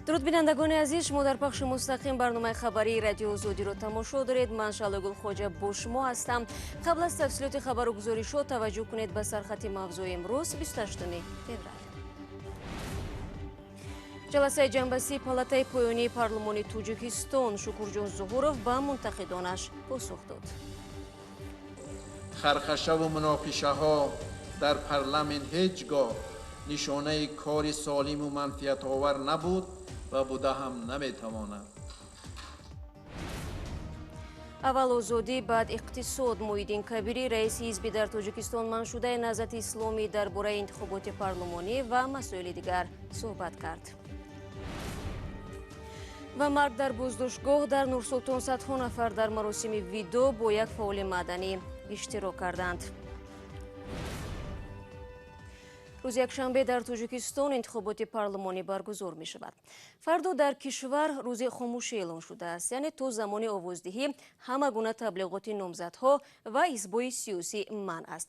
Дуруд, бинандагони азиз, шумо дар пахши мустақим барномаи хабарии Радиои Озодиро тамошо доред. Ман Шаҳлогул Хоҷа бо шумо ҳастам. Қабл аз тафсилоти хабару гузоришҳо таваҷҷӯҳ кунед ба сархати мавзӯи имрӯз, 28 феврал. Ҷаласаи ҷамъбастии палатаи поёнии парлумони Тоҷикистон. Шукурҷон Зуҳуров ба мунтақидонаш посух дод. Хархашаву муноқишаҳо дар парламент ҳеҷ гоҳ нишонаи кори солиму манфиатовар набуд ва буда ҳам наметавонад. Аввал озодӣ, баъд иқтисод. Муҳиддин Кабирӣ, раиси ҳизби дар Тоҷикистон манъшудаи Наҳзати Исломӣ, дар бораи интихоботи парлумонӣ ва масоили дигар суҳбат кард. Ва марг дар боздоштгоҳ. Дар Нурсултон садҳо нафар дар маросими видо бо як фаъоли маданӣ иштирок карданд. Рӯзи якшанбе дар Тоҷикистон интихоботи парлумонӣ баргузор мешавад. Фардо дар кишвар рӯзи хомӯшӣ эълон шудааст, яъне то замони овоздиҳӣ ҳама гуна таблиғоти номзадҳо ва ҳизбҳои сиёсӣ манъ аст.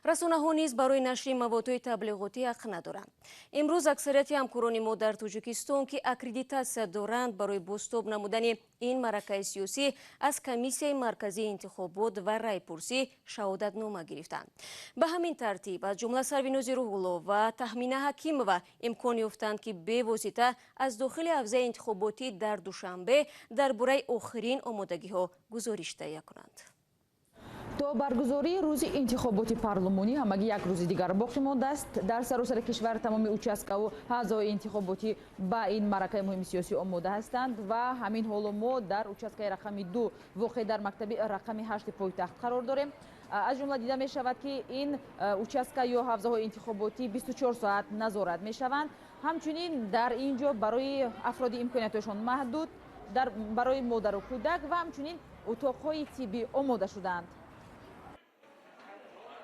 Расонаҳо низ барои нашри маводҳои таблиғотӣ ҳақ надоранд. Имрӯз аксарияти ҳамкорони мо дар Тоҷикистон, ки аккредитатсия доранд, барои бозтоб намудани ин маъракаи сиёсӣ аз Комиссияи марказии интихобот ва райпурсӣ шаҳодатнома гирифтанд. Ба ҳамин тартиб, аз ҷумла Сарвинози Рӯҳулло ва Таҳмина Ҳакимова имкон ёфтанд, ки бевосита аз дохили ҳавзаи интихоботӣ дар Душанбе дар бораи охирин омодагиҳо гузориш таҳия кунанд. То баргузории рӯзи интихоботи парлумонӣ ҳамагӣ як рӯзи дигар боқӣ мондааст. Дар саросари кишвар тамоми участкаву ҳавзаҳои интихоботӣ ба ин маъракаи муҳими сиёсӣ омода ҳастанд ва ҳамин ҳоло мо дар участкаи рақами 2, воқеъ дар мактаби рақами 8 пойтахт, қарор дорем. Аз ҷумла дида мешавад, ки ин участка ё ҳавзаҳои интихоботӣ 24 соат назорат мешаванд. Ҳамчунин дар ин ҷо барои афроди имкониятҳояшон маҳдуд, барои модару кӯдак ва ҳамчунин утоқҳои тиббӣ омода шудаанд.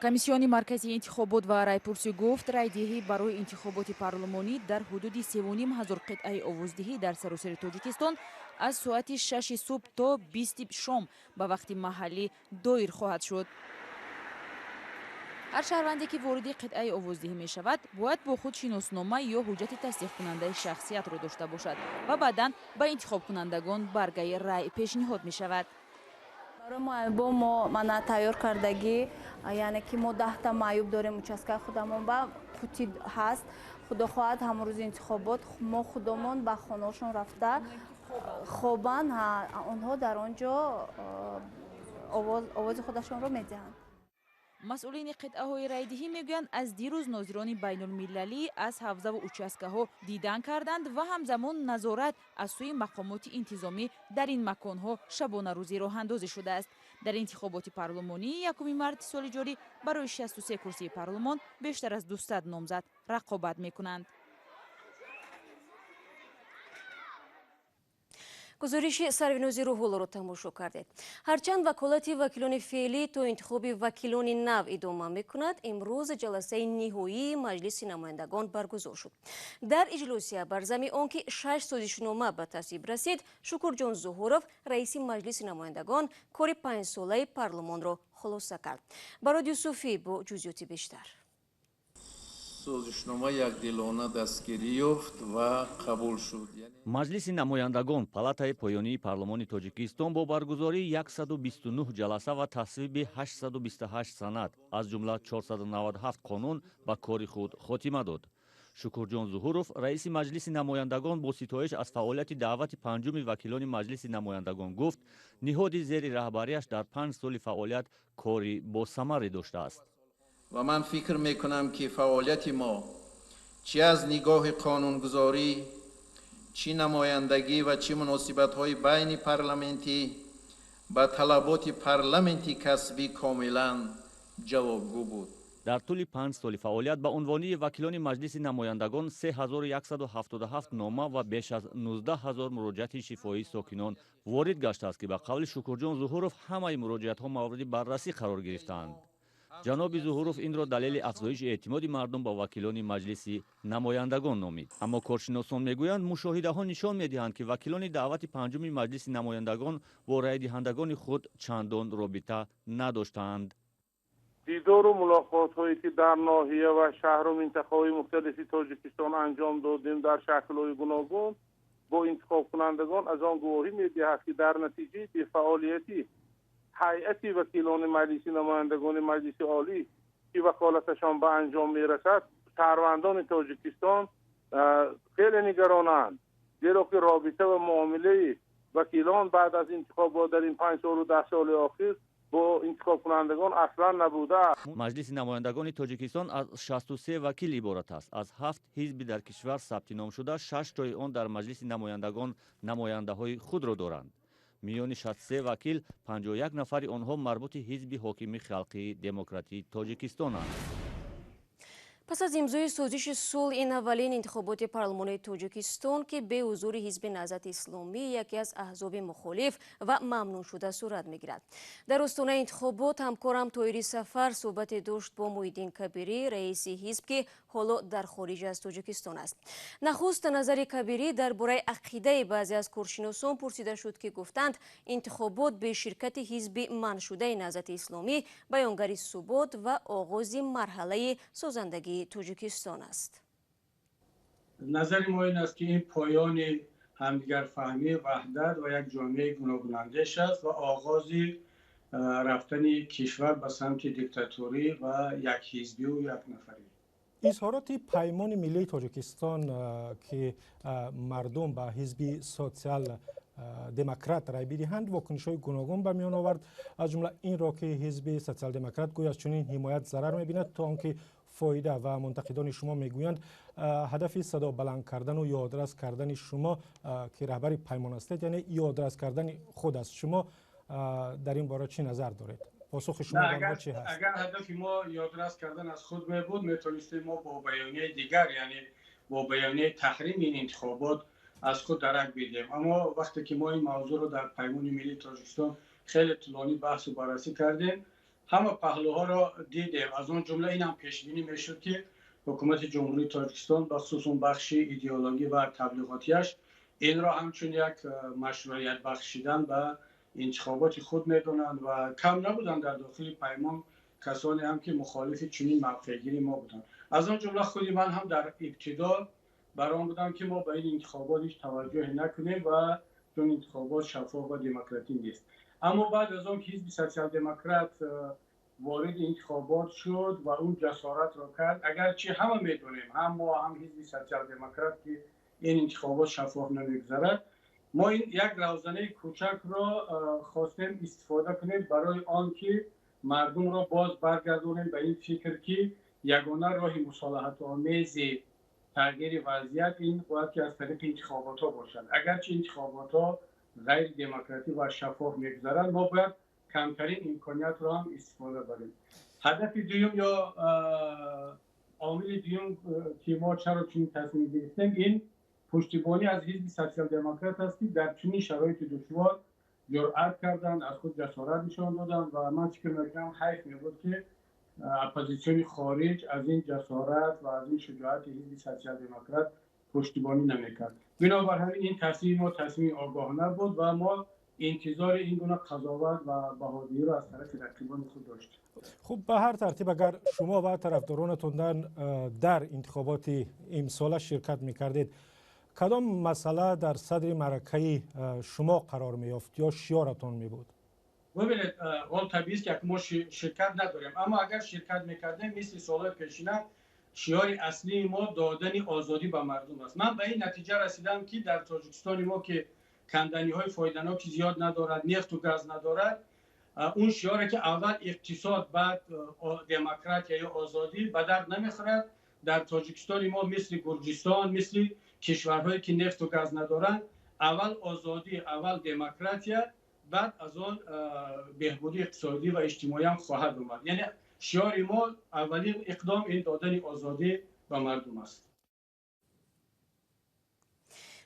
Комиссиони марказии интихобот ва райпурсӣ гуфт, райдиҳӣ барои интихоботи парлумонӣ дар ҳудуди 3,5 ҳазор қитъаи овоздиҳӣ дар саросари Тоҷикистон аз соати 6-и субҳ то 20-и шом ба вақти маҳаллӣ доир хоҳад шуд. Ҳар шаҳрванде, ки вориди қитъаи овоздиҳӣ мешавад, бояд бо худ шиноснома ё ҳуҷҷати тасдиқкунандаи шахсиятро дошта бошад ва баъдан ба интихобкунандагон баргаи рай пешниҳод мешавад. Барои маъюбо мо мана тайёр кардагӣ, яъне ки мо 10-та маъюб дорем. Участкаи худамон ба қутӣ ҳаст. Худо хоҳад, ҳамон рӯзи интихобот мо худомон ба хонаҳошон рафта хобанд, онҳо дар он ҷо овози худашонро медиҳанд. Масъулини қитъаҳои райдиҳӣ мегӯянд, аз дирӯз нозирони байнулмилалӣ аз ҳавзаву участкаҳо дидан карданд ва ҳамзамон назорат аз сӯи мақомоти интизомӣ дар ин маконҳо шабонарӯзӣ роҳандозӣ шудааст. Дар интихоботи парлумонии 1 марти соли ҷорӣ барои 63 курсии парлумон бештар аз 200 номзад рақобат мекунанд. Гузориши Сарвинози Рӯҳуллоро тамошо кардед. Ҳарчанд ваколати вакилони феълӣ то интихоби вакилони нав идома мекунад, имрӯз ҷаласаи ниҳоии Маҷлиси намояндагон баргузор шуд. Дар иҷлосия бар зами он ки шаш созишнома ба тасвиб расид, Шукурҷон Зуҳуров, раиси Маҷлиси намояндагон, кори панҷсолаи парлумонро хулоса кард. Барод Юсуфӣ бо ҷузъиёти бештар. Созишнома якдилона дастгирӣ ёфт ва қабул шуд. Маҷлиси намояндагон, палатаи поёнии парлумони Тоҷикистон, бо баргузории 129 ҷаласа ва тасвиби 828 санад, аз ҷумла 497 қонун, ба кори худ хотима дод. Шукурҷон Зуҳуров, раиси Маҷлиси намояндагон, бо ситоиш аз фаъолияти даъвати панҷуми вакилони Маҷлиси намояндагон гуфт, ниҳоди зери раҳбарияш дар 5 соли фаъолият кори босамаре доштааст. Ва ман фикр мекунам, ки фаъолияти мо чӣ аз нигоҳи қонунгузорӣ, чӣ намояндагӣ ва чӣ муносибатҳои байни парламентӣ ба талаботи парламенти касбӣ комилан ҷавобгӯ буд. Дар тӯли 5 соли фаъолият ба унвони вакилони Маҷлиси намояндагон 3177 нома ва беш аз 19 ҳазор муроҷиати шифоии сокинон ворид гаштааст, ки ба қавли Шукурҷон Зуҳуров ҳамаи муроҷиатҳо мавриди баррасӣ қарор гирифтаанд. Ҷаноби Зуҳуров инро далели афзоиши эътимоди мардум ба вакилони Маҷлиси намояндагон номид. Аммо коршиносон мегӯянд, мушоҳидаҳо нишон медиҳанд, ки вакилони даъвати панҷуми Маҷлиси намояндагон бо райдиҳандагони худ чандон робита надоштаанд. Дидору мулоқотҳое, ки дар ноҳия ва шаҳру минтақаҳои мухталифи Тоҷикистон анҷом додем, дар шаклҳои гуногун бо интихобкунандагон аз он гувоҳӣ медиҳад, ки дар натиҷаи бефаъолияти ҳайати вакилони Маҷлиси намояндагони Маҷлиси Олӣ, ки ваколаташон ба анҷом мерасад, шаҳрвандони Тоҷикистон хеле нигаронанд, зеро ки робита ва муомилаи вакилон баъд аз интихобот дар ин 5 солу 10 соли охир бо интихобкунандагон аслан набудааст. Маҷлиси намояндагони Тоҷикистон аз 63 вакил иборат аст. Аз 7 ҳизби дар кишвар сабти ном шуда, 6 тои он дар Маҷлиси намояндагон намояндаҳои худро доранд. Миёни 63 вакил 51 нафари онҳо марбути ҳизби ҳокими Халқии Демократии Тоҷикистонанд. Пас аз имзои созиши сулҳ ин аввалин интихоботи парлумонии Тоҷикистон, ки бе ҳузури ҳизби Наҳзати Исломӣ, яке аз аҳзоби мухолиф ва мамнӯъшуда, сурат мегирад. Дар остонаи интихобот ҳамкорам Тоҳири Сафар суҳбате дошт бо Муҳиддин Кабирӣ, раиси ҳизб, ки ҳоло дар хориҷ аз Тоҷикистон аст. Нахуст назари Кабирӣ дар бораи ақидаи баъзе аз коршиносон пурсида шуд, ки гуфтанд, интихобот бе ширкати ҳизби манъшудаи Наҳзати Исломӣ баёнгари субот ва оғози марҳалаи созандагии Тоҷикистон аст. Назари мо ин аст, ки ин поёни ҳамдигарфаҳмӣ, ваҳдат ва як ҷомеаи гуногунандеш аст ва оғози рафтани кишвар ба самти диктаторӣ ва якҳизбию якнафарӣ. Изҳороти Паймони миллии Тоҷикистон, ки мардум ба ҳизби Социал демократ рай бидиҳанд, вокунишҳои гуногун ба миён овард, аз ҷумла инро, ки ҳизби Социал-демократ гӯё аз чунин ҳимоят зарар мебинад, то он ки фоида, ва мунтақидони шумо мегӯянд, ҳадафи садо баланд кардану ёдрас кардани шумо, ки раҳбари паймон ҳастед, яъне ёдрас кардани худ аст. Шумо дар ин бора чӣ назар доред? Посухи шумо ба онҳо чӣ ҳаст? Агар ҳадафи мо ёдрас кардан аз худ мебуд, метавонистем мо бо баёнияи дигар, яъне бо баёнияи таҳрими ин интихобот, аз худ дарак бидем. Аммо вақте ки мо ин мавзӯъро дар Паймони миллии Тоҷикистон хеле тӯлонӣ баҳсу баррасӣ кардем, ҳама паҳлӯҳоро дидем. Аз он ҷумла ин ҳам пешбинӣ мешуд, ки ҳукумати Ҷумҳурии Тоҷикистон, бахусус он бахши идеологӣ ва таблиғотияш, инро ҳамчун як машруият бахшидан ба интихоботи худ медонанд ва кам набуданд дар дохили паймон касоне ҳам, ки мухолифи чунин мавқеъгирии мо буданд. Аз он ҷумла худи ман ҳам дар ибтидо бар он будам, ки мо ба ин интихобот ҳеҷ таваҷҷӯҳе накунем ва чун интихобот шаффоф ва демократӣ нест. Аммо баъд аз он ки ҳизби Социал-демократ вориди интихобот шуд ва он ҷасоратро кард, агарчи ҳама медонем, ҳам мо, ҳам ҳизби Социал-демократ, ки ин интихобот шаффоф намегузарад, мо ин як равзанаи кӯчакро хостем истифода кунем барои он ки мардумро боз баргардонем ба ин фикр, ки ягона роҳи мусолиҳатомези тағйири вазъият ин бояд ки аз тариқи интихоботҳо бошад. Агарчи интихоботҳо ғайридемократӣ ва шаффоф мегузаранд, мо бояд камтарин имкониятро ҳам истифода барем. Ҳадафи дуюм ё омили дуюм, ки мо чаро чунин тасмим гирифтем, ин пуштибонӣ аз ҳизби Социал-демократ аст, ки дар чунин шароити душвор ҷуръат карданд, аз худ ҷасорат нишон доданд ва ман фикр мекунам, ҳайф мебуд, ки оппозитсиони хориҷ аз ин ҷасорат ва аз ин шуҷоати ҳизби Социал-демократ пуштибонӣ намекард. Бинобар ҳамин ин тасмими мо тасмими огоҳона буд ва мо интизори ин гуна қазоват ва баҳодиҳиро аз тарафи рақибони худ доштем. Хуб, ба ҳар тартиб, агар шумо ва тарафдоронатон дар интихоботи имсола ширкат мекардед, кадом масъала дар садри маъракаи шумо қарор меёфт ё шиёратон мебуд? Бубинед, ҳол табиист, ки мо ширкат надорем, аммо агар ширкат мекардем, мисли солҳои пешина шиёри аслии мо додани озодӣ ба мардум аст. Ман ба ин натиҷа расидам, ки дар Тоҷикистони мо, ки канданиҳои фоиданоки зиёд надорад, нефту газ надорад, он шиёре, ки аввал иқтисод, баъд демократия ё озодӣ, ба дард намехӯрад. Дар Тоҷикистони мо, мисли Гурҷистон, мисли кишварҳое, ки нефту газ надоранд, аввал озодӣ, аввал демократия, баъд аз он беҳбудии иқтисодӣ ва иҷтимоӣ ҳам хоҳад омад. Яъне шиёри мо аввалин иқдом ин додани озодӣ ба мардум аст.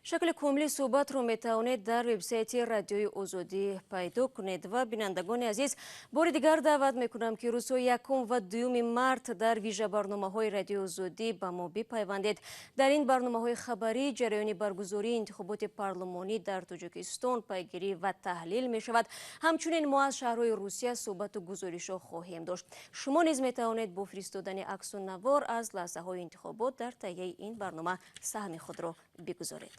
Шакли комили суҳбатро метавонед дар вебсайти Радиои Озодӣ пайдо кунед. Ва бинандагони азиз, бори дигар даъват мекунам, ки рӯзҳои 1 ва 2 март дар вижа барномаҳои Радиои Озодӣ ба мо бипайвандед. Дар ин барномаҳои хабарӣ ҷараёни баргузории интихоботи парлумонӣ дар Тоҷикистон пайгирӣ ва таҳлил мешавад. Ҳамчунин мо аз шаҳрҳои Русия суҳбату гузоришҳо хоҳем дошт. Шумо низ метавонед бо фиристодани аксу навор аз лаҳзаҳои интихобот дар таҳияи ин барнома саҳми худро бигузоред.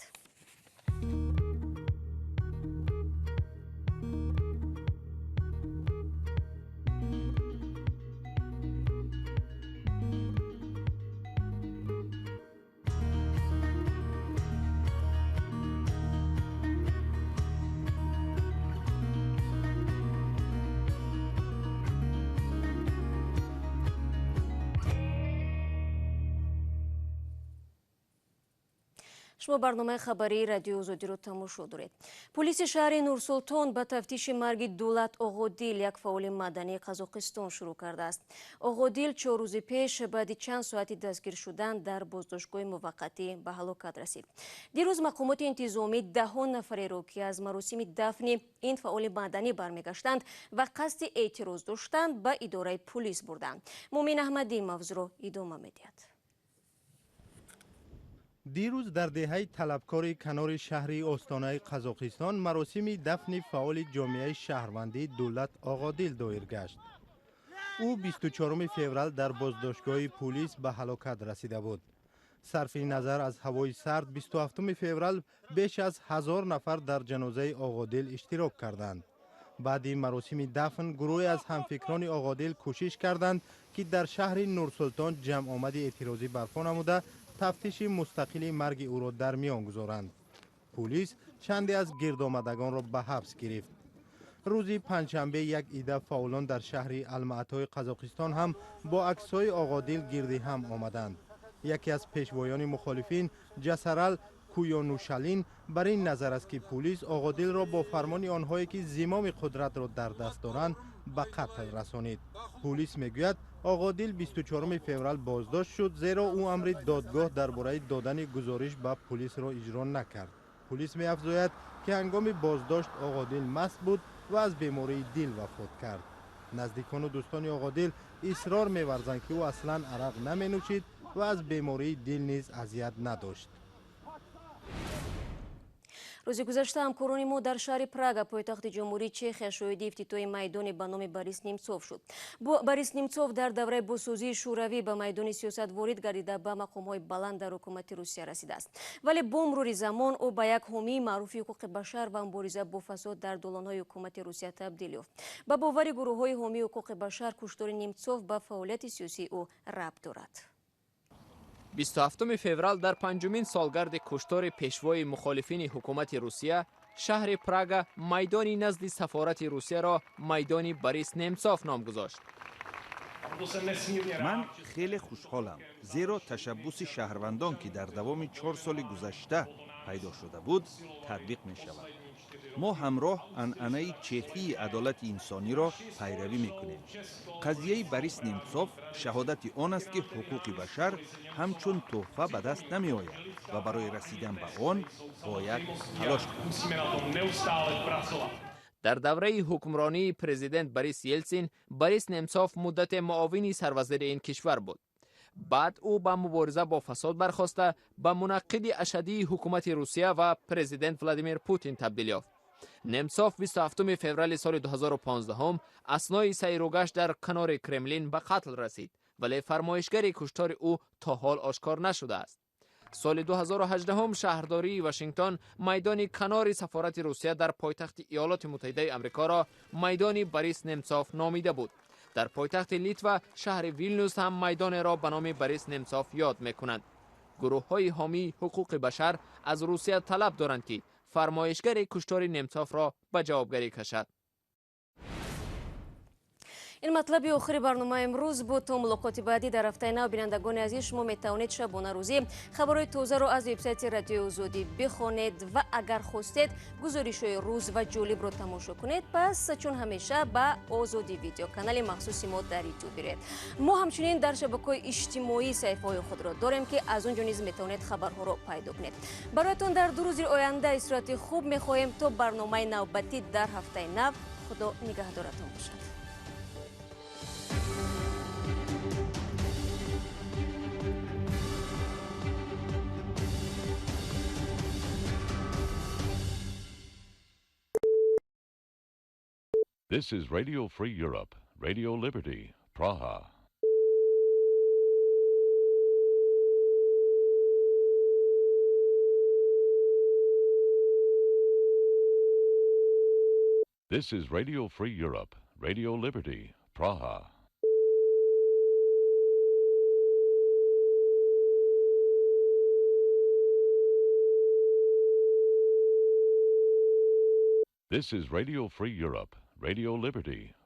Шумо барномаи хабарии Радиои Озодиро тамошо доред. Полиси шаҳри Нурсултон ба тафтиши марги Дулат Оғодил, як фаъоли мадании Қазоқистон, шурӯъ кардааст. Оғодил 4 рӯзи пеш баъди чанд соати дастгир шудан дар боздоштгоҳи муваққатӣ ба ҳалокат расид. Дирӯз мақомоти интизомӣ даҳон нафареро, ки аз маросими дафни ин фаъоли маданӣ бармегаштанд ва қасди эътироз доштанд, ба идораи пулис бурданд. Муъмин Аҳмадӣ мавзӯъро идома медиҳад. Дирӯз дар деҳаи Талабкори канори шаҳри Остонаи Қазоқистон маросими дафни фаъоли ҷомеаи шаҳрвандӣ Дулат Оғодил доир гашт. Ӯ 24 феврал дар боздоштгоҳи пулис ба ҳалокат расида буд. Сарфи назар аз ҳавои сард, 27 феврал беш аз 1000 нафар дар ҷанозаи Оғодил иштирок карданд. Баъди маросими дафн гурӯҳе аз ҳамфикрони Оғодил кӯшиш карданд, ки дар шаҳри Нурсултон ҷамъомади эътирозӣ барпо намуда, тафтиши мустақили марги ӯро дар миён гузоранд. Пулис чанде аз гирдомадагонро ба ҳабс гирифт. Рӯзи панҷшанбе як ида фаъолон дар шаҳри Алмаатои Қазоқистон ҳам бо аксҳои Оғодил гирди ҳам омаданд. Яке аз пешвоёни мухолифин, Ҷасарал Куёнушалин, бар ин назар аст, ки пулис Оғодилро бо фармони онҳое, ки зимоми қудратро дар даст доранд, ба қатл расонид. Пулис мегӯяд, Оғодил 24 феврал боздошт шуд, зеро ӯ амри додгоҳ дар бораи додани гузориш ба пулисро иҷро накард. Пулис меафзояд, ки ҳангоми боздошт Оғодил маст буд ва аз бемории дил вафот кард. Наздикону дӯстони Оғодил исрор меварзанд, ки ӯ аслан арақ наменӯшид ва аз бемории дил низ азият надошт. Рӯзи гузашта ҳамкорони мо дар шаҳри Прага, пойтахти Ҷумҳурии Чехия, шоҳиди ифтитоҳи майдоне ба номи Борис Немцов шуд. Борис Немцов дар давраи босозии Шӯравӣ ба майдони сиёсат ворид гардида, ба мақомҳои баланд дар ҳукумати Русия расидааст. Вале бо мурури замон ӯ ба як ҳомии маъруфи ҳуқуқи башар ва мубориза бо фасод дар долонҳои ҳукумати Русия табдил ёфт. Ба бовари гурӯҳҳои ҳомии ҳуқуқи башар, куштори Немцов ба фаъолияти сиёсии ӯ рабт дорад. 27 феврал дар панҷумин солгарди куштори пешвои мухолифини ҳукумати Русия, шаҳри Прага майдони назди сафорати Русияро майдони Борис Немцов ном гузошт. Ман хеле хушҳолам, зеро ташаббуси шаҳрвандон, ки дар давоми 4 соли гузашта пайдо шуда буд, татбиқ мешавад. Мо ҳамроҳ анъанаи чехии адолати инсониро пайравӣ мекунем. Қазияи Борис Немцов шаҳодати он аст, ки ҳуқуқи башар ҳамчун тӯҳфа ба даст намеояд ва барои расидан ба он бояд талош кард. Дар давраи ҳукмронии президент Борис Елсин, Борис Немцов муддате муовини сарвазири ин кишвар буд. Баъд ӯ ба мубориза бо фасод бархоста, ба мунаққиди ашаддии ҳукумати Русия ва президент Владимир Путин табдил ёфт. Немцов 27 феврали соли 2015 аснои сайругашт дар канори Кремлин ба қатл расид, вале фармоишгари куштори ӯ то ҳол ошкор нашудааст. Соли 2018 шаҳрдории Вашингтон майдони канори сафорати Русия дар пойтахти Иёлоти Муттаҳидаи Амрикоро майдони Борис Немцов номида буд. Дар пойтахти Литва, шаҳри Вилнюс ҳам майдонеро ба номи Борис Немцов ёд мекунанд. Гурӯҳҳои ҳомии ҳуқуқи башар аз Русия талаб доранд, ки фармоишгари куштори Немцовро ба ҷавобгарӣ кашад. Ин матлаби охири барномаи имрӯз буд. То мулоқоти баъдӣ дар ҳафтаи нав, бинандагони азиз, шумо метавонед шабонарӯзӣ хабарҳои тозаро аз вебсайти Радиои Озодӣ бихонед ва агар хостед гузоришҳои рӯз ва ҷолибро тамошо кунед, пас чун ҳамеша ба Озодӣ видео, канали махсуси мо дар Ютуб биред. Мо ҳамчунин дар шабакаҳои иҷтимоӣ саҳифаҳои худро дорем, ки аз он ҷо низ метавонед хабарҳоро пайдо кунед. Бароятон дар 2 рӯзи оянда истироҳати хуб мехоҳем. То барномаи навбатӣ дар ҳафтаи нав, Худо нигаҳдоратон бошад. This is Radio Free Europe, Radio Liberty, Praha. This is Radio Free Europe, Radio Liberty, Praha. This is Radio Free Europe, Radio Liberty,